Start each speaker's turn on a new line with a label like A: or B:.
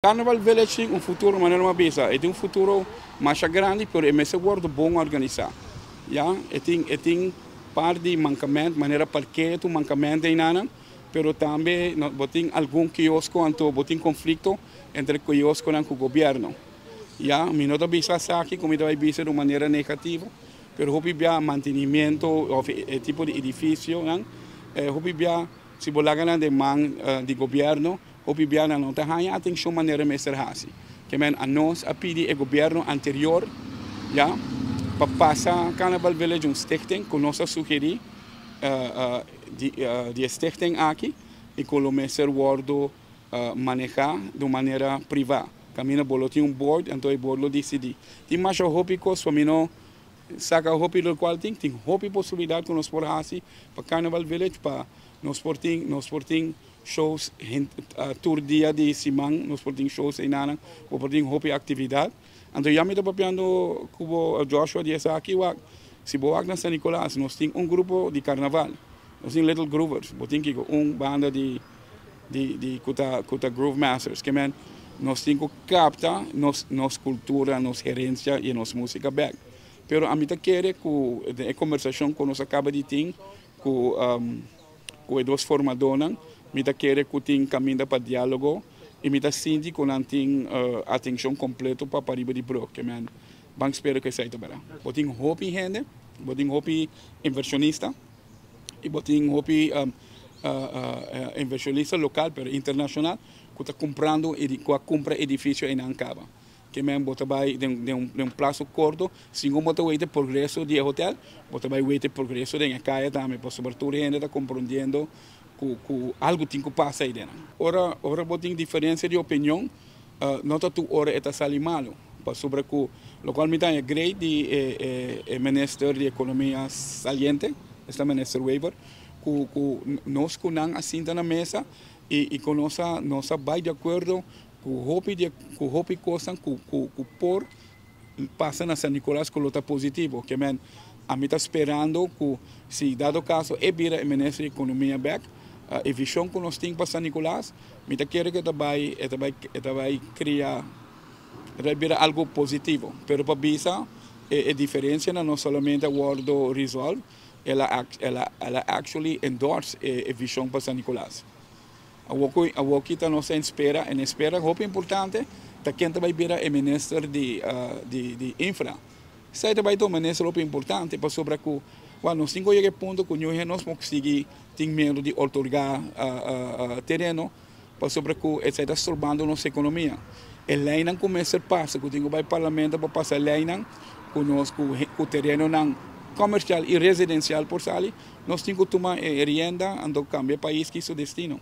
A: Carnival Village tin un futuro, manera mi a bisa, e tin un futuro mas grandi, pero e mester wordo bon organisa. Ya, e tin par di mancamento, manera parkeer, un mancamento ey, pero tambe no, bo tin algun kiosko, anto bo tin conflicto entre kiosko y gobierno. Ya, mi no ta bisa esaki, como ta bisa di un manera negativo, pero hopi bia mantenimento of e tipo di edificio, no? Hopi bia si bo laga den man di gobierno, hopi bia no ta haya atencion manera mester hasi. Kemen anos a pidi e gobierno anterior, ya, pa pasa Carnival Village un stichting, cu nos a sugeri di stichting aki, y cu lo mester wordo maneha di un manera priva. Caminda bo lo tin un board, anto e board lo dicidi. Tin mas hopi cos, pa mi no saca hopi lo cual tin hopi posibilidad cu nos por hasi pa Carnival Village, pa nos por tin shows tur dia di siman, nos por tin shows eynan, por tin hopi actividad. Anto ya mi ta papiando cu Joshua di esaki, wak, si bo na San Nicolas, nos tin un grupo di carnaval. Nos tin Little Groovers, bo tin un banda di cu ta Groove Masters, kemen nos tin cu capta nos cultura, nos herencia y nos musica back. Pero ami ta kere cu e conversacion cu nos a caba di tin cu e dos formadonan, mi ta kere cu tin caminda pa dialogo y mi ta sinti cu nan tin atencion completo pa pariba di brug, kemen ban spera cu esey ta bera. Bo tin hopi hende, bo tin hopi inversionista y bo tin hopi inversionista local pero internacional cu ta cumprando, cu a cumpra edificio eynan caba. Kemen bo ta bay den un plazo corto, segun bo ta weta progreso di hotel, bo ta bay weta progreso den caya tambe, pasobra tur hende ta comprendiendo cu algo tin cu pasa ey. Ora bo tin diferencia di opinion, no ta tur ora e ta sali malo. Pasobra cu lo cual mi ta great di e minister di economia saliente, esta minister Wever, cu nos cu nan a sinta na mesa y cu nos a bay di acuerdo cu hopi cos cu por pasa na San Nicolas cu ta positivo. Kemen, ami ta sperando cu si dado caso e bira e minister di economia back, e vision cu nos tin pa San Nicolas, mi ta kere cu e ta bay crea, bay bira algo positivo. Pero pa bisa, e diferencia no solamente a wordo resolve, el a actually endorse e vision pa San Nicolas. Awor ta nos espera, en espera hopi importante, ta ken ta bay bira e minister di infra. Esey ta bay ta un minister hopi importante, pasobra cu, bueno, nos tin cu yega punto cu nos por sigui tin miedo di otorga tereno, pasobra cu esey ta strombando nos economia. E leynan cuminsa pasa, cu tin cu bay parlamento pa pasa leynan, cu nos cu terenonan comercial y residencial por sali, nos tin cu tuma rienda, anto cambia pais cu su destino.